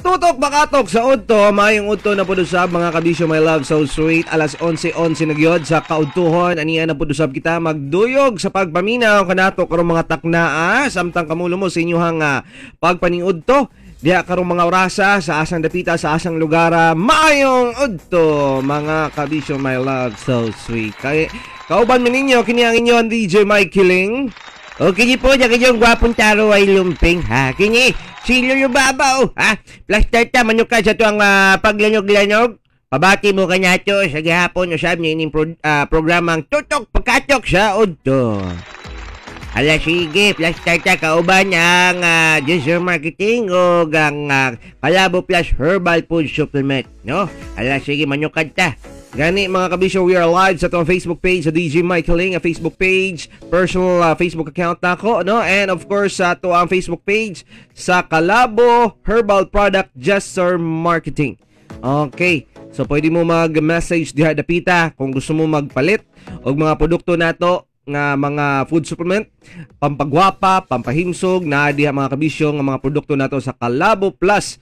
Tutok bakatok sa udto, maayong udto na pud usab, mga kabisyo, my love, so sweet. Alas 11:11 na gyud sa kaudtuhon. Aniya na pud usab kita magduyog sa pagpaminaw kanato karong mga taknaa samtang kamulo mo sa inyuhang pagpaniudto diha karong mga orasa sa asang dapita, sa asang lugar. Maayong udto, mga kabisyo, my love, so sweet. Kay kauban mi ninyo kini ang inyong DJ Mike Killing. O kini po, na kanyang gwapong taro ay lumping, ha? Kini, si Lolo Babaw, ha? Plaster ta, manuka sa tuwang paglanog-lanog. Pabati mo kanato sa gihapon usab ni ining programang Tutok Pagkatok sa Udto. Ala sige, plaster ta kauban ang Jezzer Marketing o ang Kalabo Plus Herbal Food Supplement, no? Ala sige, manukad ta. Gani mga kabisyo, we are live sa atong Facebook page sa DJ Mike Ling, a Facebook page, personal Facebook account nako, no? And of course sa ato ang Facebook page sa Kalabo Herbal Product Jezzer Marketing. Okay. So pwede mo mag-message diha dapita kung gusto mo magpalit og mga produkto nato nga mga food supplement, pampagwapa, pampahimsog, na diha mga kabisyo nga mga produkto nato sa Kalabo Plus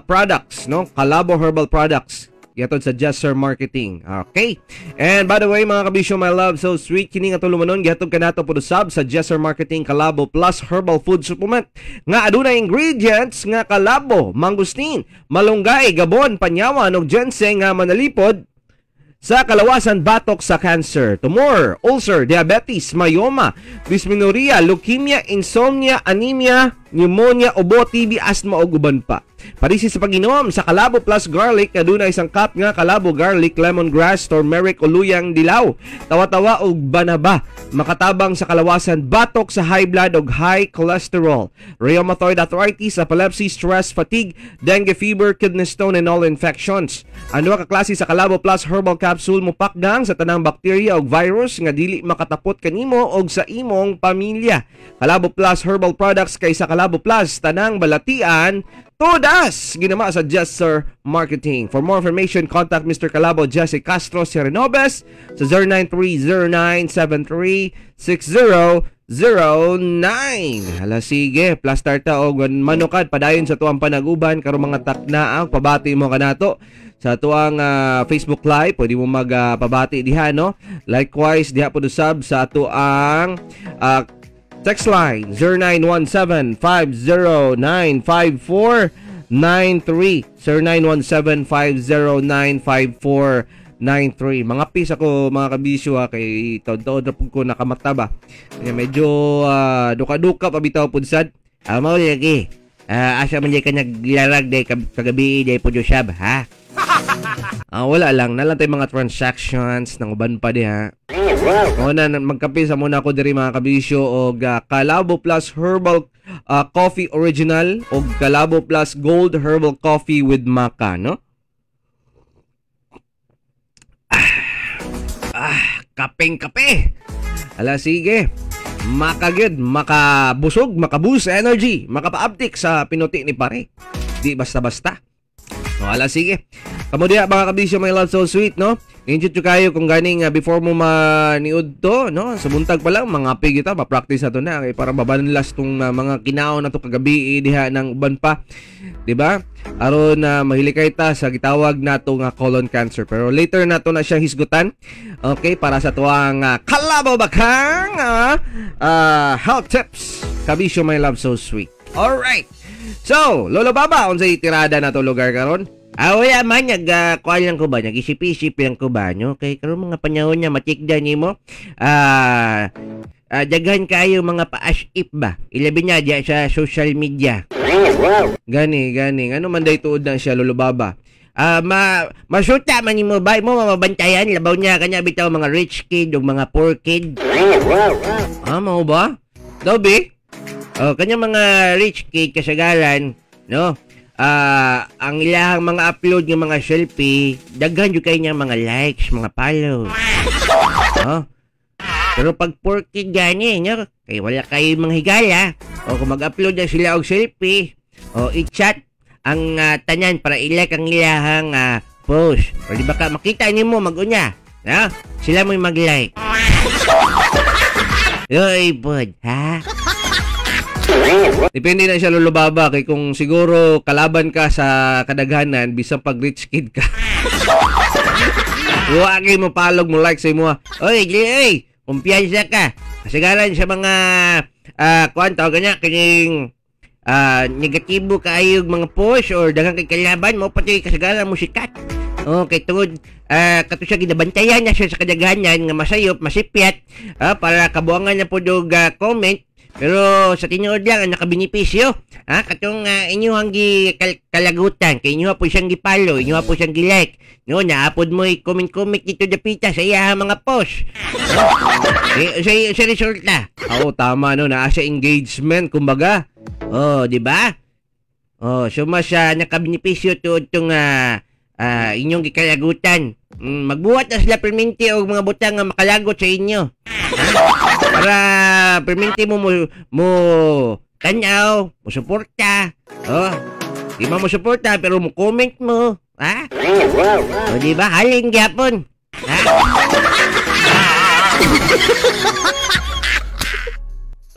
products, no? Kalabo Herbal Products. Yatod sa Jezzer Marketing. Okay. And by the way, mga kabisyo, my love, so sweet, kini nga tulumanon gihatod kanato pud usab sa Jezzer Marketing Kalabo Plus Herbal Food Supplement nga adunay ingredients nga kalabo, mangustin, malunggay, gabon, panyawan ug ginseng nga manalipod sa kalawasan batok sa cancer, tumor, ulcer, diabetes, myoma, dysmenorrhea, leukemia, insomnia, anemia, pneumonia, ubo, TB, asthma ug uban pa. Parisi sa pag-inom sa Kalabo Plus Garlic, adunay isang cup nga Kalabo Garlic, lemongrass, turmeric o luyang dilaw, tawa-tawa ug banaba. Makatabang sa kalawasan batok sa high blood ug high cholesterol, rheumatoid arthritis, epilepsy, stress, fatigue, dengue fever, kidney stone and all infections. Ang duha ka klase sa Kalabo Plus Herbal Capsule mupakgang sa tanang bakterya ug virus nga dili makatapot kanimo og sa imong pamilya. Kalabo Plus Herbal Products kay sa Kalabo Plus tanang balatian todas ginama sa Jezzer Marketing. For more information, contact Mr. Kalabo Jesse Castro Serenobes sa 0930-973-6009. Hala sige, plus tarta og manukad padayon sa tuang panaguban karong mga takna. Pabati mo kanato sa tuang Facebook Live, pwede mo magpabati diha, no? Likewise diha pud usab sa atuang text line 0917-509-5493, 0917-509-5493. Mga peace ako mga kabisyo ha, kay taon-taon na pud ko nakamata ba. Kaya medyo duka-duka pa bitaw pud sad. Mao lagi. Asa man jay ka naglarag day kagabi day pud usab, ha? Wala lang, nalang tay mga transactions nang uban pa diha. O na magkape sa muna ko diri mga kabisyo og Kalabo Plus Herbal Coffee Original og Kalabo Plus Gold Herbal Coffee with Maca, no? Kapeng kape. Ala sige. Makagid, makabusog, makaboost energy, makapaabtik sa pinuti ni pare. Di basta-basta. No, ala sige. Kamo diha mga kabisyo, my love, so sweet, no? Injud kayo kung ganing before mo maniud to, no? Sa buntag pa lang mga pig ita, ma-practice na to na kay para mabanlas tong mga kinaon na to kagabi diha ng uban pa. Di ba? Aron na mahilikay ta sa gitawag nato nga colon cancer. Pero later nato na siya hisgutan. Okay, para sa tuang Kalabo Bakang health tips. Kabisyo, my love, so sweet. All right. So, Lolo Baba, unsay tirada na to lugar karon? Wala man, nag-kuan lang ko ba, nag-isip-isip lang ko ba, no? Kay karon mga panahon niya, matikda nimo. Daghan kayo mga pa-as-if ba? Ilabi na diya sa social media. Gani, gani. Ano man day tuod na siya, Lolo Baba? Masuta man nimo ba mo mabantayan labaw niya kanya bitaw mga rich kid ug mga poor kid. Ah, mao ba? Daw be? Oh, kanya mga rich kid kasagaran, no? Ang ilahang mga upload ng mga selfie, daghan jud kay niya mga likes, mga follow. Oh. Pero pag poor kid gani, no? Kay wala kay mga higala, o kung mag-upload na sila og selfie, o i-chat ang tanan para i-like ang ilahang post. O di ba ka makita nimo mag-unya, no? Sila mo'y mag-like. Oy, bod, ha? Depende na siya, Lolo Baba, kay kung siguro kalaban ka sa kadaghanan bisan pag rich kid ka. Wa kay mo palog mo like sa imo. Oy, dili oy, kumpiyansa ka. Kasagaran sa mga kuan tawag kanya kining negatibo kaayog mga post or daghang kay kalaban mo pati kasagaran mo sikat. Oh, kay tungod kato siya ginabantayan na siya sa kadaghanan nga masayop, masipyat, para kabuangan na pud og comment. Pero sa tinuod lang ang nakabenepisyo, ha, katong inyuhang kalagutan, kay inyuha po siyang gipalo, inyuha po siyang gi-like. No, naapod mo i-comment-comment dito dapita sa iya mga post. Eh, sa resulta. Oo, tama no, naa siya engagement kumbaga. Oh, di ba? Oh, so mas nakabenepisyo tuod tong inyong gikalagutan. Magbuhat na sila perminti og mga butang nga makalagot sa inyo. Ha? Para perminti mo mo tan-aw, mo suporta. Oh, di man mo suporta pero mo comment mo, ha? O di ba halin gyapon? Ha?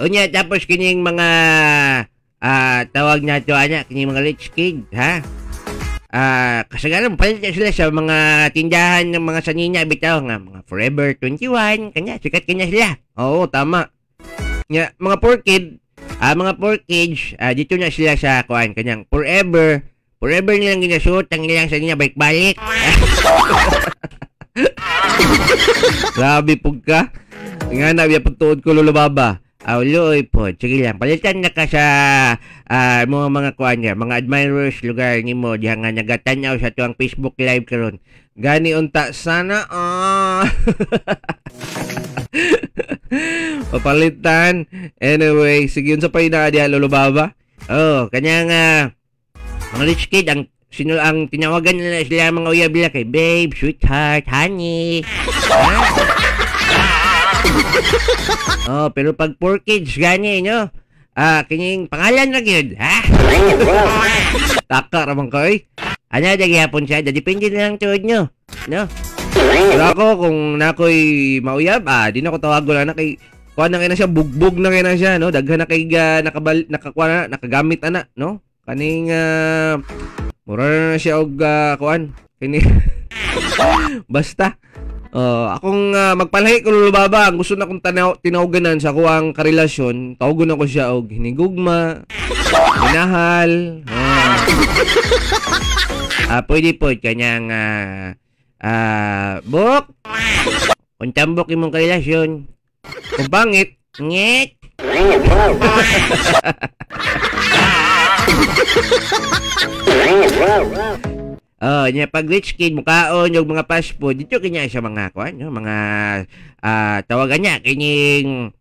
Unya tapos kining mga tawag nato ana kining mga rich kid, ha? Kasagaran palit sila sa mga tindahan ng mga sanina bitaw nga mga Forever 21 kanya sikat kanya sila. Oo, tama. Nya mga poor kid, mga poor kids, dito na sila sa kuan kanyang forever nilang ginasuot ang ilang sanina balik-balik. Grabe pug ka. Nga na biya pagtuod ko, Lolo Baba. Awloy po. Sige lang, palitan na ka sa mga kuan niya, mga admirers lugar nimo diha nga nagatanaw sa tuang Facebook Live karon. Gani unta sana Papalitan. Anyway, sige unsa pa ina diha, Lolo Baba? Oh, kanyang mga rich kid ang sino ang tinawagan nila sila mga uyab nila kay babe, sweetheart, honey. Oh, pero pag poor kids gani no, kining pangalan ra gyud, ha? Taka ra man kay. Ana gyapon siya, depende na lang tuod nyo, no? Pero ako kung nakoy mauyab, di na ko tawagon ana kay kuan na kay na siya, bugbog na kay na siya, no? Daghan na kay nakakuan na, nakagamit ana, no? Kaning mura na siya og kuan kini. Basta akong magpalahi ko, Lolo Baba, ang gusto na akong tinawganan sa kuang karelasyon, tawagon ako siya og hinigugma, minahal. Pwede po kanyang buk. Kung tambok imong karelasyon, kung pangit, ngit. Oh, nya pag rich kid mukaon og mga fast food dito kanya sa mga kuan, no? Mga tawagan niya kining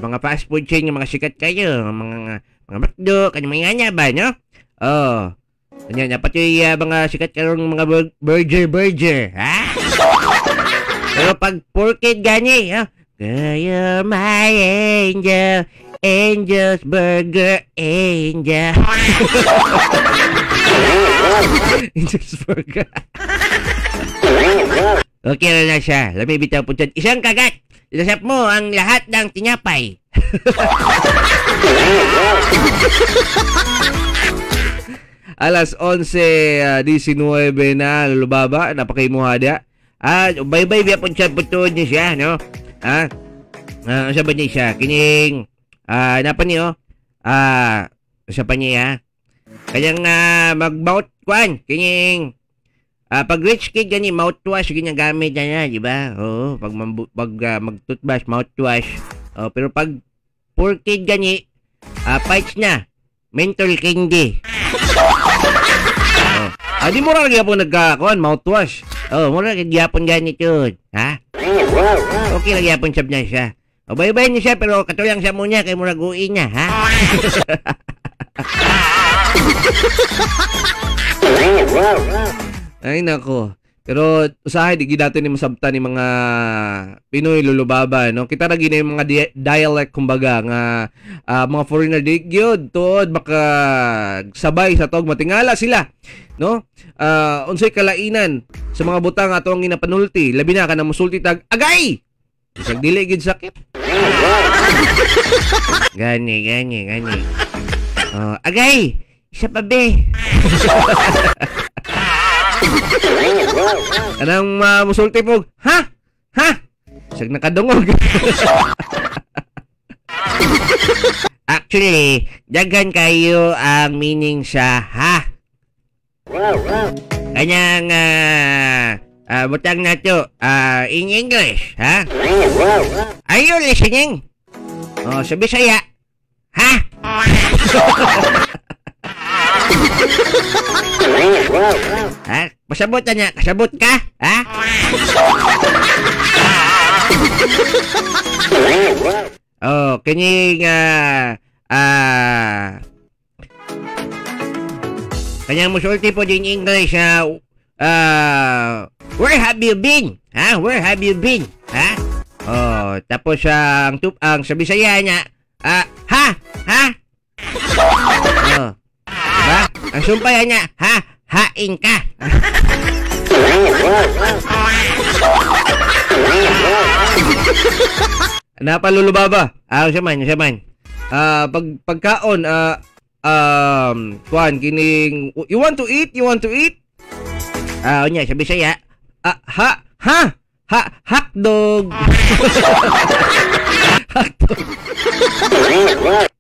mga fast food chain nga mga sikat kayo, mga McDo, kanya mga nya ba, no? Oh. Nya pati mga sikat karong mga burger, ha? Pero pag poor kid gani, ha? Girl, you're my angel, angel's burger angel. Angel's burger. Okay na siya. Lami bitaw po dyan. Isang kagat. Ilasap mo ang lahat ng tinapay. Alas 11:19 na, Lolo Baba. Napakaimuhada. Bye-bye biya po siya po niya siya, no? Sa ba niya siya? Kining, napa niyo? Sa pa niya, kanyang mag-mouth kuan, kining pag rich kid gani mouthwash ginagamit na niya, di ba? Oo, pag mag-toothbrush, mouthwash. Oh, pero pag poor kid gani, fights na, mental candy. Oh. Di mo ra gyapon nagka kuan mouthwash. Oh, mura kay gyapon gani yun. Ha? Okay lang gyapon sab na siya. O bay-bay niya siya pero katulang sa mo niya kay murag uwi niya, ha? Ay nako. Pero usahay di gid natin ni masabtan ni mga Pinoy lulubaba, no? Kita ra gid yung mga dialect kumbaga nga mga foreigner di gyud tuod maka sabay sa tog matingala sila, no? Unsay kalainan sa mga butang ato ang ginapanulti, labi na kanang musulti tag agay. Bisag dili gid sakit. Gani, gani, gani. Oh, agay, isa pa be. Anang musulti po, ha? Ha? Bisag nakadungog. Actually, daghan kayo ang meaning sa ha. Kanyang butang na to in English, ha? Are you listening? Oh, sa Bisaya, ha? Ha? Pasabot na niya. Kasabot ka? Ha? Oh, kining kanyang musulti po din English na where have you been? Ha? Where have you been? Ha? Oh, tapos ang sa Bisaya niya, ha? Ha? Oh. Diba? Ang sumpay niya, ha? Hain ka. Napalulubaba. Ah, siya man, siya man. Pagkaon, kuan kining you want to eat? You want to eat? Ah, unya sa Bisaya. Ha ha ha hotdog. Hotdog.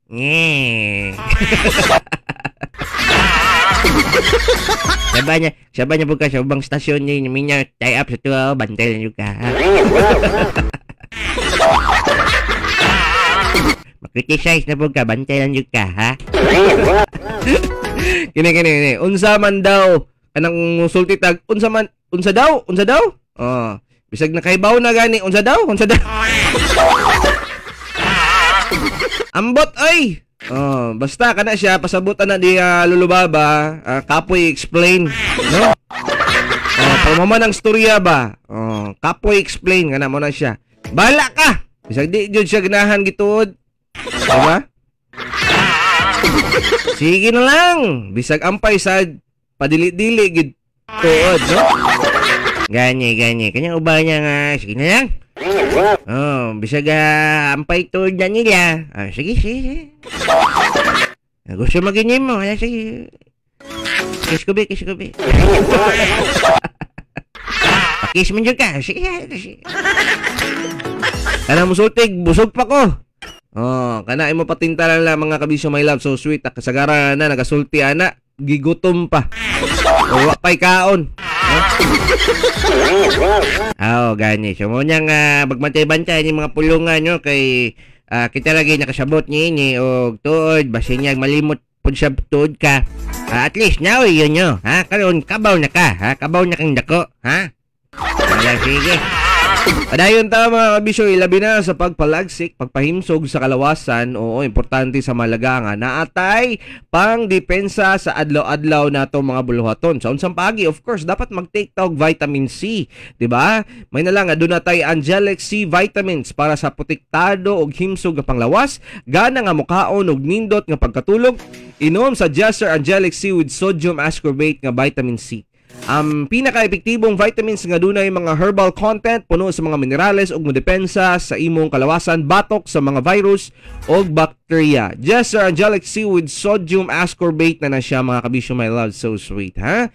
Nye. Saba niya po ka sa ubang stasyon niya, minya tie up sa tuwa, bantel niyo ka. Makriticize na po ka, bantel niyo ka, ha? Kini, kini, kini. Unsa man daw, kanang sulti tag, unsa man, unsa daw, unsa daw? Oh, bisag nakaibaw na gani, unsa daw, unsa daw? Ambot, ay! Oh, basta kana siya pasabutan na di lulubaba, kapoy explain, no? Oh, pamaman ang storya ba? Oh, kapoy explain kana mo na siya. Bala ka. Bisag di jud siya ganahan gituod. Diba? Sige na lang. Bisag ampay sad padili-dili gid tuod, no? Gani, gani. Kanyang uba niya nga, sige na lang. Oh, bisag ampay tuod na nila. Ah, sige, sige, sige. Gusto maginim mo. Ay, sige. Kiss ko be, kiss ko be. Kiss mo dyan ka. Sige, sige. Kana musultig, busog pa ko. Oh, kana imo patinta lang mga kabisyo my love, so sweet. Kasagara na nagasulti ana, gigutom pa. O, wa pa'y kaon. Oh, gani. So mo niyang bagmantay-bantay ni mga pulungan nyo kay kita lagi nakasabot niini og tuod basin niya malimot pud sa tuod ka. At least now yun nyo, ha? Karon kabaw na ka, ha? Kabaw na kang dako, ha? Wala, sige. Padayon ta mga kabisyo, ilabi na sa pagpalagsik, pagpahimsog sa kalawasan. Oo, importante sa malaga nga naatay pang depensa sa adlaw-adlaw nato mga buluhaton. Sa unsang paagi, of course, dapat mag-take tawag vitamin C, di ba? May na lang aduna tay Angelic C vitamins para sa protektado og himsog nga panglawas, gana nga mukaon og nindot nga pagkatulog. Inom sa Jester Angelic C with sodium ascorbate nga vitamin C. Ang pinaka-epektibong vitamins nga dunay mga herbal content, puno sa mga minerales ug modepensa sa imong kalawasan batok sa mga virus ug bacteria. Jester Angelic C with sodium ascorbate na na siya mga kabisyo my love, so sweet, ha?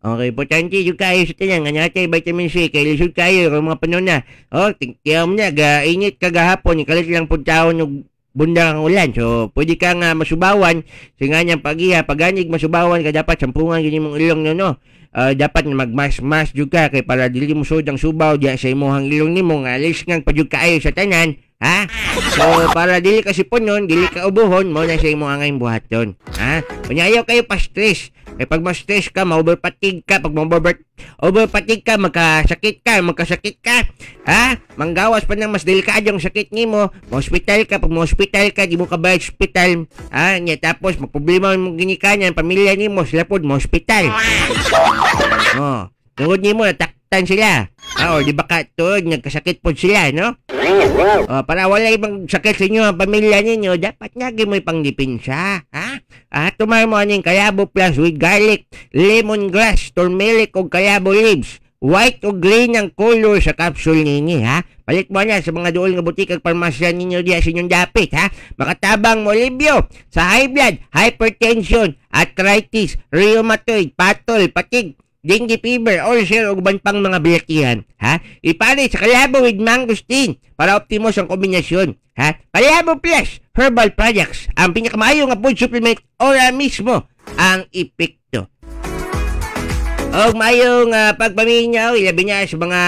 Okay, importante yung kayo sa tiyan nga natay vitamin C kay lisod kayo kung mga panon na. Oh, tingkiam niya ga init kagahapon, kalit lang pud taon og bundang ang ulan. So, pwede ka nga masubawan. So, nga niyang pagiha, paganig masubawan ka dapat sampungan gini mong ilong no, no. Dapat mag-mask-mask jud ka kay para dili mo sud ang subaw diya sa imong ilong nimo nga alis ngang padyud kaayo sa tanan. Ha? So, para dili ka sipunon, dili ka ubuhon, mao na sa imong angay buhaton. Ha? Unya ayaw kayo pa-stress. Kay pag ma-stress ka, ma-overfatigue ka. Pag ma-overfatigue ka, magkasakit ka, magkasakit ka. Ha? Manggawas pa ng mas delikadong sakit nimo, ma-hospital ka. Pag ma-hospital ka, di mo ka bayad hospital. Ha? Nya, tapos, magproblema mo ginikanan, pamilya nimo, sila pod, ma-hospital. Oh. Tungod nimo, nataktan sila. Ah, or di ba ka, tuod, nagkasakit pod sila, no? Oh, para wala ibang sakit sa inyo ang pamilya ninyo, dapat nga mo'y pangdipinsa. Ha? Ah, tumay mo aning Kalabo Plus with garlic, lemongrass, turmeric ug kalabo leaves. White o green ang color sa capsule ninyo, ha? Palit mo na sa mga duol nga butik ag parmasya ninyo diya sa inyong dapit, ha? Makatabang mo libyo sa high blood, hypertension, arthritis, rheumatoid, patol, patig, dengue fever, ulcer ug uban pang mga balatian, ha? Ipalit sa Kalabo with mangosteen para optimos ang kombinasyon, ha? Kalabo Plus Herbal Products, ang pinakamaayo nga food supplement, ora mismo ang epekto. Og maayong pagpaminyaw, ilabi niya sa mga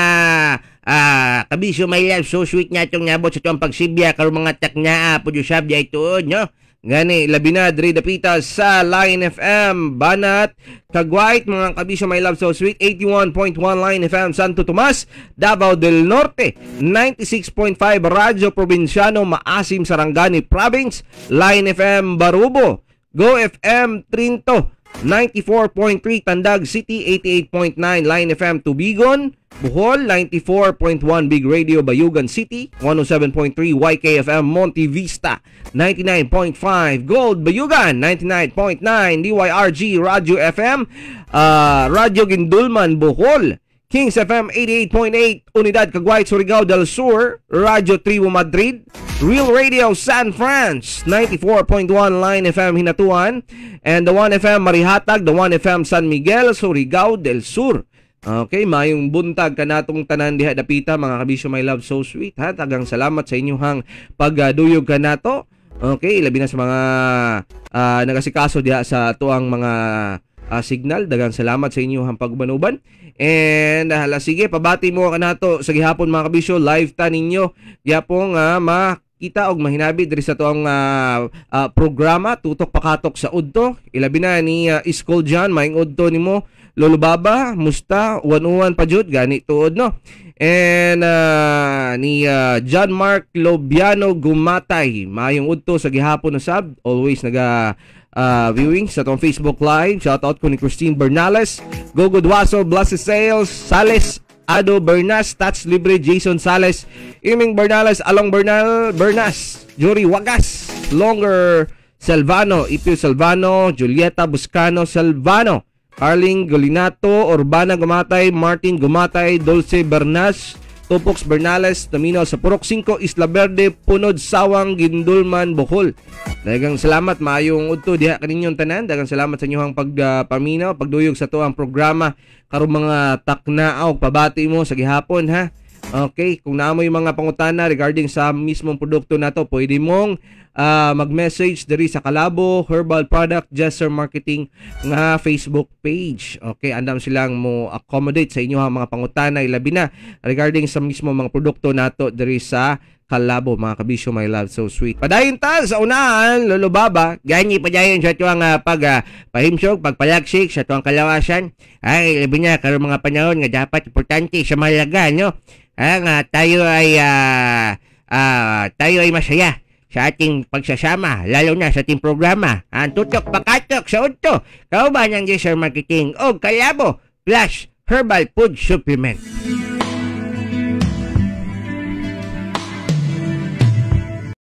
kabisyo my love, so sweet nga itong nabot sa tuwang pagsibya karong mga taknaa pud usab di tuod, no? Gani, labi na diri dapita sa Line FM Banat Cagwait, mga kabisyo my love so sweet, 81.1 Line FM Santo Tomas, Davao del Norte, 96.5 Radyo Probinsyano Maasim, Sarangani Province, Line FM Barubo, Go FM Trinto, 94.3 Tandag City, 88.9 Line FM Tubigon, Bohol, 94.1 Big Radio Bayugan City, 107.3 YKFM Monte Vista, 99.5 Gold Bayugan, 99.9 DYRG Radio FM, Radyo Gindulman Bohol, Kings FM 88.8 Unidad Cagwait Surigao del Sur, Radyo Tribo Madrid, Real Radio San Franz, 94.1 Line FM Hinatuan, and the 1 FM Marihatag, the 1 FM San Miguel, Surigao del Sur. Okay, mayong buntag kanatong tanan diha dapita, mga kabisyo my love so sweet, ha. Tagang salamat sa inyong pagduyog kanato. Okay, labi na sa mga nagasikaso diha sa tuang mga signal. Dagang salamat sa inyong pagbanuban. And hala sige, pabati mo kanato sa gihapon, mga kabisyo, live ta ninyo. Gyapon makita og mahinabi diri sa tuang programa Tutok Pakatok sa Udto. Ilabi na ni Iskol John, maayong udto nimo. Lolo Baba, musta? Uwan-uwan pa jud gani tuod, no? And ni John Mark Lobiano Gumatay, maayong udto sa gihapon usab. Always naga viewing sa atong Facebook Live. Shout out ko ni Christine Bernales, Gogo Duaso, Blessed Sales, Sales, Ado Bernas, Tats Libre, Jason Sales, Iming Bernales, Along Bernal, Bernas, Jory Wagas, Longer Selvano, Ipil Selvano, Julieta Buscano Selvano, Arling Golinato, Urbana Gumatay, Martin Gumatay, Dulce Bernas, Tupox Bernales, Domino sa Purok 5, Isla Verde, Punod, Sawang, Gindulman, Bohol. Daghang salamat, maayong udto diha kaninyong tanan. Daghang salamat sa inyong pagpaminaw, pagduyog sa tuang programa karong mga taknaaw. Pabati mo sa gihapon, ha. Okay, kung naa moy mga pangutana regarding sa mismong produkto nato, pwede mong mag-message diri sa Kalabo Herbal Product Jesser Marketing nga Facebook page. Okay, andam silang mo accommodate sa inyo ang mga pangutana, ilabi na regarding sa mismo mga produkto nato diri sa Kalabo, mga kabisyo my love so sweet. Padayon ta sa unahan, Lolo Baba. Gani padayon sa tuang pag pahimsog, pagpalagsik sa tuang kalawasan. Ay, labi na karong mga panahon nga dapat importante sa mahalaga, no? Nga tayo ay masaya sa ating pagsasama, lalo na sa ating programa. Ang Tutok Pakatok sa Udto, kauban ng Jesser Marketing o Kalabo Plus Herbal Food Supplement.